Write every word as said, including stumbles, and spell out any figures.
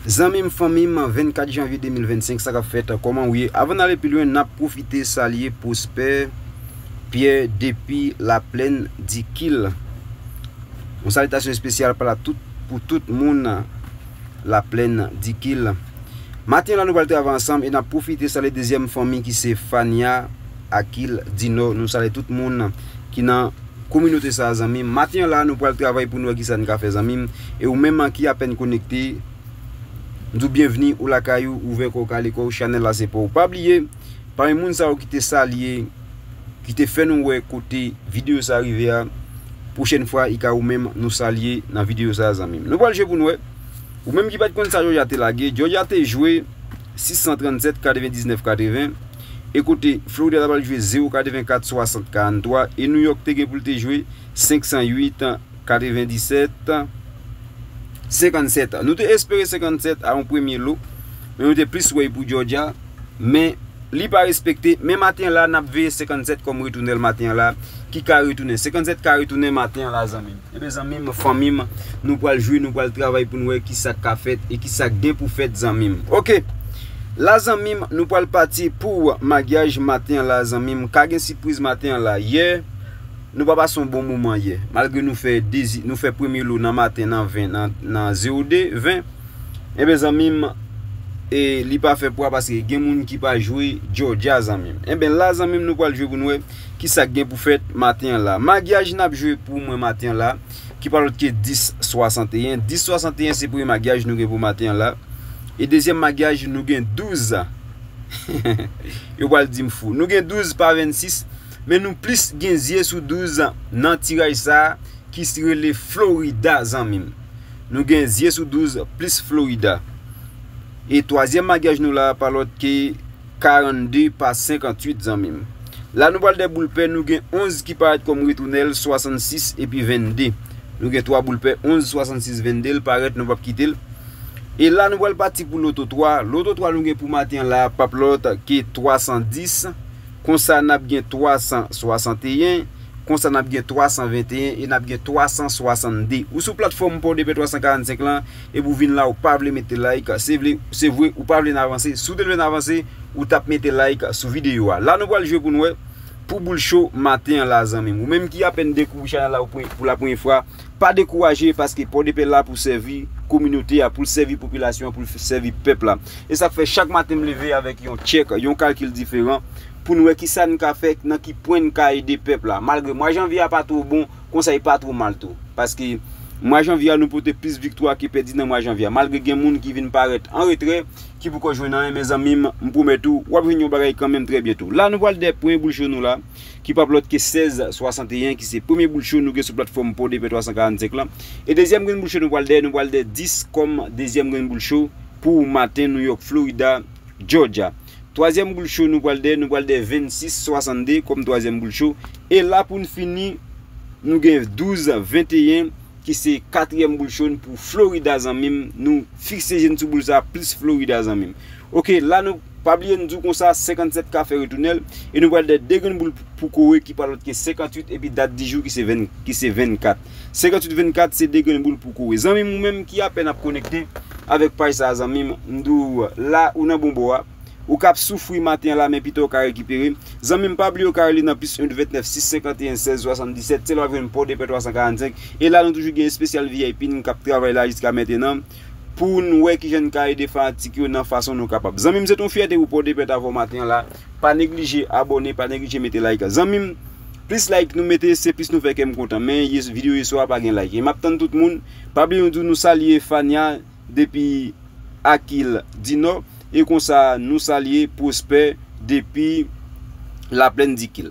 Zanmi m, fanmi m, vennkat janvye de mil vennsenk, sa k ap fèt, kòman w ye? Avan n ale pi lwen, n ap pwofite salye Pwospè Pyè depi Laplèn Dikil. Yon salitasyon espesyal pa la tout, pou tout moun Laplèn Dikil. Maten la, nou pral travay ansanm e n ap pwofite salye dezyèm fanmi ki se Fania Akil Dinò. Nou salye tout moun ki nan kominote sa a, zanmi m. Maten la, nou pral travay pou n wè kisa n ka fè, zanmi m. E ou menm ki apèn konekte, m di w byenvni, ou lakay ou, ouvè kò w, kale kò w, chanèl la se pa w. Pa bliye, pami moun sa yo ki te salye, ki te fè nou wè kote videyo sa rive a, pwochèn fwa, i ka ou menm nou salye nan videyo sa a, zanmi m. Nou pral jwe pou n wè. Ou menm ki pa t konn sa Georgia te lage, Georgia te jwe sis san trannsèt, katrevendiznèf, katreven. E kote Florida ta pral jwe zewo katrevenkat, swasant, karanntwa. E New York te gen pou l te jwe senk san uit, katrevendisèt, senkannsèt. Nou te espere senkannsèt a yon premye lo, men nou te plis wè pou Georgia. Men li pa respekte. Men maten la, n ap veye senkannsèt kòm retounèl maten la, ki ka retounen. Senkannsèt ka retounen maten la, zanmi m. Ebyen, zanmi m, fanmi m, nou pral jwe, nou pral travay pou n wè kisa k ka fèt e kisa k gen pou fèt, zanmi m. Oke. La, zanmi m, nou pral pati pou maryaj maten la, zanmi m. Ka gen sipriz maten la. Yè, nou pa pase yon bon moman yè. Malgre nou fè dezi-, nou fè premye lo nan maten nan ven, nan, nan zewo de, ven. Enben, zanmi m, e li pa fè pwa paske gen moun ki pa jwe Georgia, zanmi m. Enben, la, zanmi m, nou pral jwe pou n wè kisa k gen pou fèt maten an la. Maryaj n ap jwe pou mwen maten an la, ki pa lòt ke dis swasanteyen. Dis swasanteyen se premye maryaj nou gen pou maten an la. E dezyèm maryaj nou gen douz. Yo pral di m fou. Nou gen douz pa vennsis, men nou plis gen zye sou douz nan tiraj sa a ki rele Florida, zanmi m. Nou gen zye sou douz plis Florida. E twazyèm maryaj nou la pa lòt ke karannde pa senkantuit, zanmi m. La nou pral dè boul pè, nou gen onz ki parèt kòm retounèl, swasannsis epi vennde. Nou gen twa boul pè, onz, swasannsis, vennde, l parèt, nou p ap kite l. E la nou pral pati pou loto twa. Loto twa nou gen pou maten an la p ap lòt ke twasanndis. Konsa n ap gen twasanswasanteyen. Konsa n ap gen twasanventeyen e n ap gen twasanswasannde. Ou sou platfòm Pòdepè twa san karannsenk lan, epi w vin la ou pa vle mete like, se vle, se vre ou pa vle n avanse. Si w te vle n avanse, ou t ap mete like sou videyo a. La nou pral jwe pou n wè pou boul cho maten an la, zanmi m. Ou menm ki apèn dekouvri chanèl la pou, pou la premye fwa, pa dekouraje paske Pòdepè la pou sèvi kominote a, pou l sèvi popilasyon an, pou l sèvi pèp la. E sa k fè chak maten m leve avèk yon tchèk, yon kalkil diferan pou n wè kisa n ka fè, nan ki pwen n ka ede pèp la. Malgre mwa janvye a pa twò bon, konsa e pa twò mal tou. Paske mwa janvye a nou pote plis viktwa ke pèdi nan mwa janvye a. Malgre gen moun ki vin parèt an retrè, ki poko jwenn anyen, men zanmi m, m pwomèt ou, w ap jwenn yon bagay kanmenm trè byento. La nou pral dè premye boul cho nou la, ki p ap lòt ke sèz swasanteyen, ki se premye boul cho nou gen sou platfòm Pòdepè twa san karannsenk lan. E dezyèm grenn boul cho nou pral dè, nou pral dè dis kòm dezyèm grenn boul cho pou maten New York, Florida, Georgia. Twazyèm boul cho nou pral dè, nou pral dè vennsis swasannde kòm twazyèm boul cho. E la pou n fini, nou gen douz venteyen, ki se katriyèm boul cho n pou Florida, zanmi m. Nou fikse je n sou boul sa, plis Florida, zanmi m. Oke, la nou pa bliye n di w konsa, senkannsèt ka fè retounèl, e nou pral dè de grenn boul pou kore ki pa lòt ke senkantuit epi dat di jou ki se ven, ki se vennkat. Senkantuit vennkat se de grenn boul pou kore. Zanmi m, ou menm ki apèn ap konekte avèk paj sa a, zanmi m, m di w la ou nan bon bò a. Ou k ap soufri maten an la, men pita w ka rekipere. Zanmi m, pa bliye w ka rele nan plis en vennèf sis senkanteyen sèz swasanndisèt. Se la w ap jwenn Pòdepè twa san karannsenk. E la nou toujou gen espesyal V I P n k ap travay la jiska mentenan pou n wè kijan n ka ede fanatik yo nan fason nou kapab. Zanmi m, se t on fyète pou Pòdepè t avè w maten an la. Pa neglije abòne, pa neglije mete like. Zanmi m, plis like nou mete, se plis nou fè kè m kontan. Men ye, videyo yeswa pa gen like. E m ap tann tout moun. Pa bliye nou di w nou salye Fania depi Akil Dinò. E konsa nou salye Pwospè depi Laplèn Dikil.